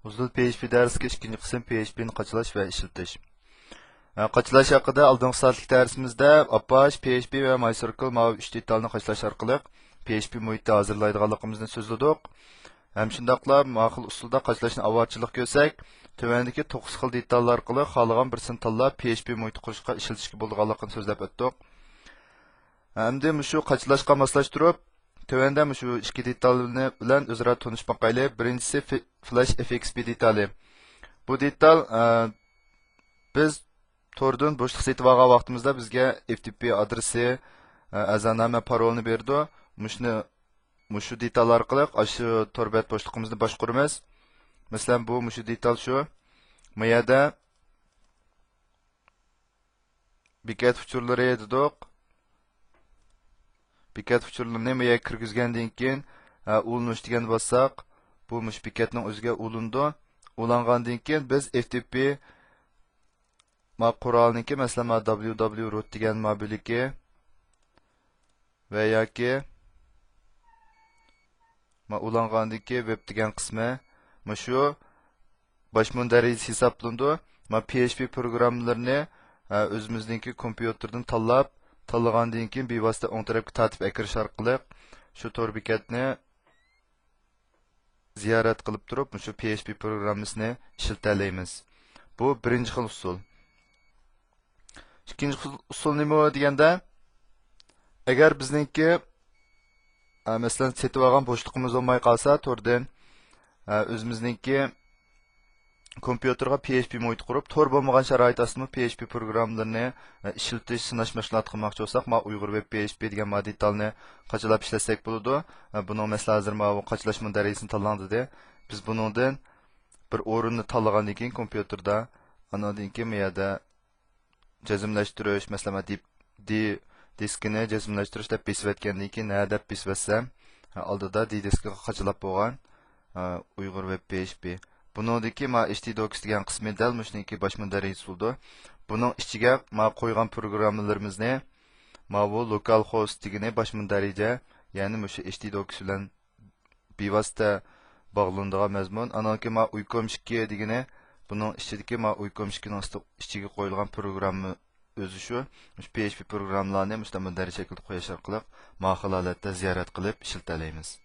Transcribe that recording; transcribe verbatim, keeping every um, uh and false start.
ئۇسسۇل پي ئېچ پى دەرسلىكى، ئىككىنچى قىسىم، پي ئېچ پى نى قاچىلاش ۋە ئىشلىتىش. ھە، قاچىلاش ھەققىدە ئالدىنقى سائەتلىك دەرسىمىزدە ئاپاچ، پي ئېچ پى ۋە ماي سىركل، ماۋۇ ئۈچ دېتالنى قاچىلاش ئارقىلىق پي ئېچ پى مۇھىتى ھازىرلايدىغانلىقىمىزنى سۆزلىدۇق. ھەم شۇنداقلا ما خىل ئۇسۇلدا قاچىلاشنى ئاۋارىچىلىق كۆرسەك، تۆۋەندىكى توققۇز خىل دېتال ئارقىلىق خالىغان بىرسىنى تاللاپ، پي ئېچ پى مۇھىتى قۇرۇشقا ئىشلىتىشكە بولىدىغانلىقىنى سۆزلەپ ئۆتتۇق. ئەمدى مۇشۇ قاچىلاشقا ماسلاشتۇرۇپ، تۆۋەندە مۇشۇ ئىككى دېتال بىلەن ئۆزئارا تونۇشۇپ باقايلى. بىرىنچىسى في-، فلاش ئېف ئېكس پى دېتالى. بۇ دېتال، ئە، بىز توردىن بوشلۇق سېتىۋالغان ۋاقتىمىزدا بىزگە ئېف تى پى ئادرېسى، ئە، ئەزانامە، پارولنى بېرىدۇ. مۇشۇنى، مۇشۇ دېتال ئارقىلىق ئاشۇ تور بەت بوشلۇقىمىزنى باشقۇرىمىز. مەسىلەن، بۇ مۇشۇ دېتال شۇ. ما يەردە بېكەت ئۇچۇرلىرى دېدۇق. بېكەت ئۇچۇرلىرىنى ما يەرگە كىرگۈزگەندىن كېيىن، ئە، ئۇلىنىش دېگەننى باسساق، بۇ مۇشۇ بېكەتنىڭ ئۆزىگە ئۇلىنىدۇ. ئۇلانغاندىن كېيىن بىز ئېف تى پى ما قورالنىڭكى، مەسىلەن، ما دابليۇ دابليۇ روت دېگەن ما بۆلىكى ۋە ياكى ما ئۇلانغاندىكى ۋېب دېگەن قىسمى مۇشۇ باش مۇندەرىجىسى ھېسابلىنىدۇ. ما پي ئېچ پى پروگراممىلىرىنى، ئە، ئۆزىمىزنىڭكى كومپيۇتېردىن تاللاپ، تاللىغاندىن كېيىن بىۋاسىتە ئوڭ تەرەپكە تارتىپ ئەكىرىش ئارقىلىق شۇ تور بېكەتنى زىيارەت قىلىپ تۇرۇپ، مۇشۇ پي ئېچ پى پروگراممىسىنى ئىشلىتەلەيمىز. بۇ بىرىنچى خىل ئۇسۇل. ئىككىنچى خىل ئۇسۇل نېمە دېگەندە، ئەگەر بىزنىڭكى، ئە، مەسىلەن، سېتىۋالغان بوشلۇقىمىز بولماي قالسا توردىن، ئە، ئۆزىمىزنىڭكى كومپيۇتېرغا پي ئېچ پى مۇھىت قۇرۇپ، تور بولمىغان شارائىت ئاستىدىمۇ پي ئېچ پى پروگراممىلىرىنى، ئە، ئىشلىتىش، سىناش مەشغۇلات قىلماقچى بولساق، ما ئۇيغۇر ۋېب پي ئېچ پى دېگەن ما دېتالنى قاچىلاپ ئىشلەتسەك بولىدۇ. ئە، بۇنىڭ مەسىلە ھازىر ماۋۇ قاچىلاش مۇندەرىجىسىنى تاللاڭ دېدى. بىز بۇنىڭدىن بىر ئورۇننى تاللىغاندىن كېيىن كومپيۇتېردا، ئانىڭدىن كېيىن بۇ يەردە جەزملەشتۈرۈش، مەسىلەن، دىپ-، دى-، دىسكىنى جەزملەشتۈرۈش دەپ بېسىۋەتكەندىن كېيىن، ھە دەپ بېسىۋەتسەم، ھە، ئالدىدا دى دىسكىغا قاچىلاپ بولغان، ھە، ئۇيغۇر ۋېب پي ئېچ پى. بۇنىڭدىكى ما ئېچ تى دوكس دېگەن قىسمى دەل مۇشۇنىڭكى باش مۇندەرىجىسى بولىدۇ. بۇنىڭ ئىچىگە ما قويغان پروگراممىلىرىمىزنى ماۋۇ لوكال خوست دېگىنى باش مۇندەرىجە، يەنى مۇشۇ ئېچ تى دوكس بىلەن بىۋاسىتە باغلىنىدىغان مەزمۇن. ئانان كېيىن ما ئۇيكوم ئىككى دېگىنى، بۇنىڭ ئىچىدىكى ما ئۇيكوم ئىككىنىڭ ئىستو-، ئىچىگە قويۇلغان پروگرامما ئۆزى شۇ. مۇشۇ پي ئېچ پى پروگراممىلارنى مۇشۇنداق مۇندەرىجە شەكىلدە قويۇش ئارقىلىق ما خىل ھالەتتە زىيارەت قىلىپ ئىشلىتەلەيمىز.